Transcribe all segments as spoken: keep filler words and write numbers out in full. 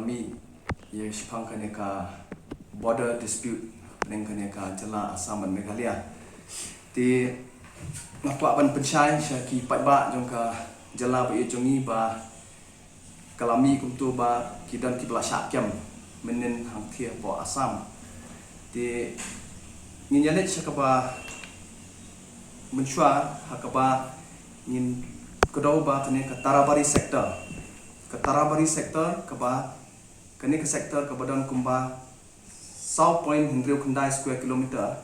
Mih ïa shaphang kane ka border dispute hapdeng kane ka jylla Assam bad Meghalaya. Te nga kwah ban pynshai sha ki paidbah jong ka jylla ba ïeit jong ngi ba ka la mih kumto ba ki don kiba la shah kem mynnin hangthie hapoh Assam. Te ngin ïa leit sha kaba mynshuwa ha kaba ngin kdew ba kane ka Tarabari sector. Ka Tarabari sector kaba, kane ka sector kaba don kumba saw point hynriew khyndai square kilometer.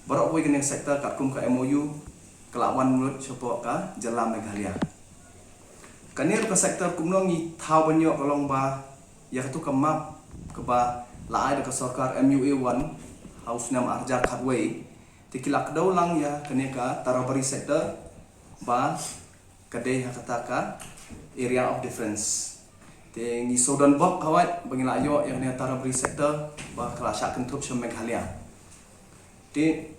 Baroh kawei kane ka sector katkum ka M O U ka la wan lut shapoh ka jylla Meghalaya. Kane ruh ka sector kumno ngi thaw ban ïoh ka long ba ïa katu ka map kaba la ai da ka sorkar M U A one ha u snem ar hajar khatwei. Te ki la kdew lang ïa kane ka Tarabari sector ba ka dei ha kata ka area of difference. Te ngi sawdong bok hawai ba ngi la ïoh ïa kane ka Tarabari sector ba ka la shah kynthup sha Meghalaya. Te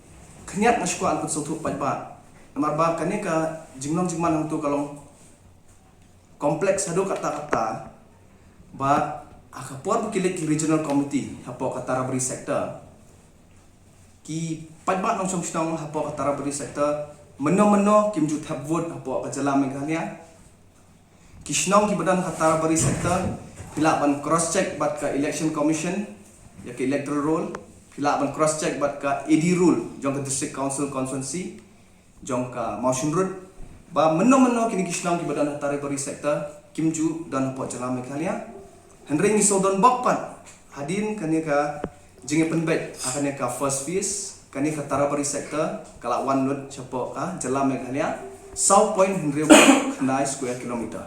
khyndiat nga shu kwah ban pynsngewthuh paidbah namar ba kane ka jinglong jingman hangto ka long complex haduh katta katta ba ha ka por ba ki leit ki regional committee hapoh ka Tarabari sector, ki paidbah nongshong shnong hapoh ka Tarabari sector mynno mynno kim ju thep vote hapoh ka jylla Meghalaya. Ki shnong kiba don ha Tarabari sector phi lah ban cross check bad ka election commission ïa ka electoral roll, phi lah ban cross check bad ka A D roll jong ka district council constituency jong ka Mawshynrut, ba mynno mynno kine ki shnong kiba don ha Tarabari sector kim ju don hapoh jylla Meghalaya. Hynrei ngi sawdong bok pat hadien kane ka jingïapynbeit ha kane ka first phase, kane ka Tarabari sector ka la wan lut shapoh ka jylla Meghalaya saw point hynriew khyndai square kilometer.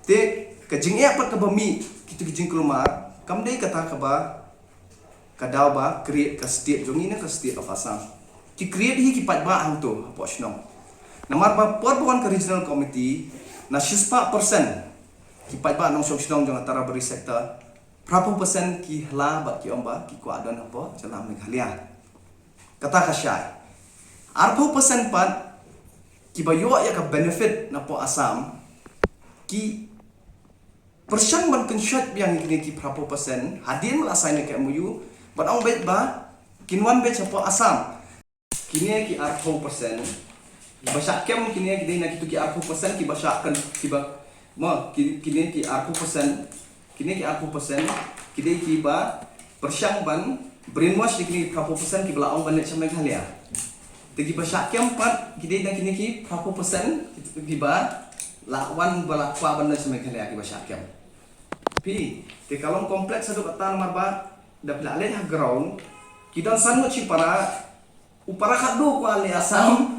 Te ka jingeh pat kaba mih kito ki jingkulmar kam dei kata kaba ka daw ba create ka state jong ngi ne ka state of Assam. Ki create hi ki paidbah hangto hapoh shnong. Namar ba por ba wan ka regional committee na shispah percent ki paidbah nongshong shnong jong ka Tarabari sector, phraphew percent ki hla bad ki ong ba ki kwah don hapoh jylla Meghalaya. Kata ka shai. Arphew percent pat kiba ïoh ïa ka benefit napoh Assam ki pyrshang ban kynshoit biang ïa kine ki phraphew percent hadien ba la sign ïa ka M O U bad ong beit ba kin wan beit shapoh Assam. Kine ki arphew percent kiba shah kem, kine ki dei na kito ki arphew percent kiba shah kem, kiba mo ki, kine ki arphew percent, kine ki arphew percent ki dei kiba pyrshang ban brainwash ïa kine ki phraphew percent kiba la ong ban leit sha Meghalaya. Te kiba shah kem pat ki dei na kine ki phraphew percent kiba la wan ba la kwah ban leit sha Meghalaya, kiba shah kem. Phi, te ka long complex haduh katta namar ba da phi la leit ha ground ki don san ngut shi para, u para khatduh u kwah leit Assam,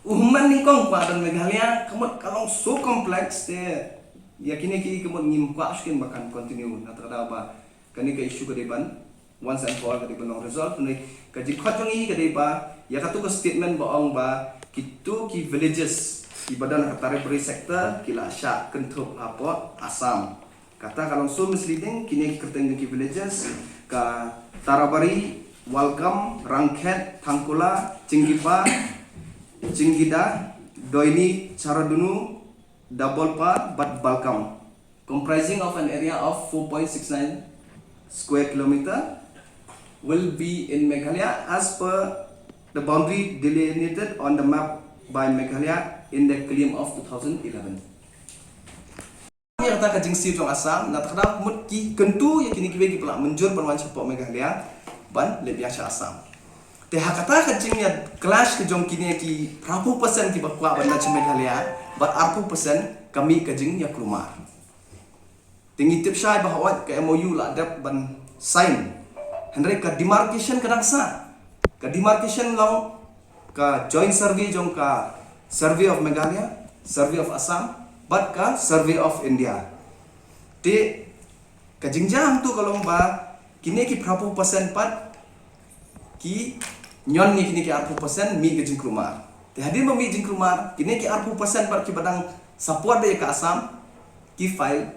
u hynmen nyngkong u kwah don Meghalaya. Ka mut ka long so complex. Te ïa kine ki ka mut ngim kwah shuh kin ba kan continue, na kata ka daw ba kane ka issue ka dei ban once and for all ka dei ban long resolve. Hynrei ka jingkhot jong ngi ka dei ba ïa katu ka statement ba ong ba kito ki villages kiba don ha ka Tarabari sector ki la shah kynthup hapoh Assam. Kata ka long so misleading. Kine ki kyrteng jong ki villages ka Tarabari, Walkam, Rangkhet, Thangkula, Chingipa, Chingida, Doini, Charadunu, Dabolpa bad Balkam, comprising of an area of four point six nine square kilometer, will be in Meghalaya as per the boundary delineated on the map by Meghalaya in the Kalyan of two thousand eleven. Ïa kata ka jingsiew jong Assam, na kata ka daw ka mut ki kyntu ïa kine kiwei kiba la mynjur ban wan shapoh Meghalaya ban leit biang sha Assam. Te ha kata ka jingïa clash ka jong kine ki phraphew percent kiba kwah ban leit sha Meghalaya bad arphew percent ka mih ka jingïakulmar. Te ngi tip shai ba hawai ka M O U la dep ban sign, hynrei ka demarcation ka dang sah. Ka demarcation long ka joint survey jong ka Survey of Meghalaya, Survey of Assam bad ka Survey of India. Te ka jingjia hangtu ka long ba kine ki phraphew percent pat ki ñion ïa kine ki arphew percent, mih ka jingkulmar. Te hadien ba mih jingkulmar, kine ki arphew percent pat kiba dang support ïa ka Assam ki file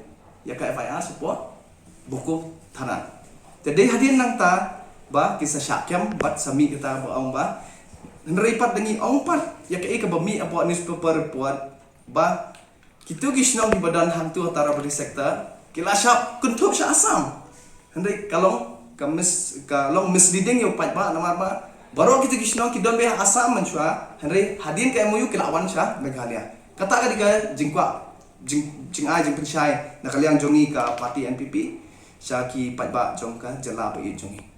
ïa ka F I R shapoh Bukum thana. Te dei hadien nangta ba ki sa shah kem bad sa mih kata ba ong ba, hynrei pat da ngi ong pat ïa kaei kaba mih hapoh newspaper report ba kito ki shnong kiba don hangtu ha Tarabari sector ki la shah kynthup sha Assam. Hynrei ka long ka mis ka long misleading ïa u paidbah namar ba baroh kita ki shnong ki don beit ha Assam mynshuwa, hynrei hadien ka M O U ki la wan sha Meghalaya. Kata ka dei ka jingkwah jing jingai jingpynshai na ka liang jong ngi ka party N P P sha ki paidbah jong ka jylla ba ïeit jong ngi.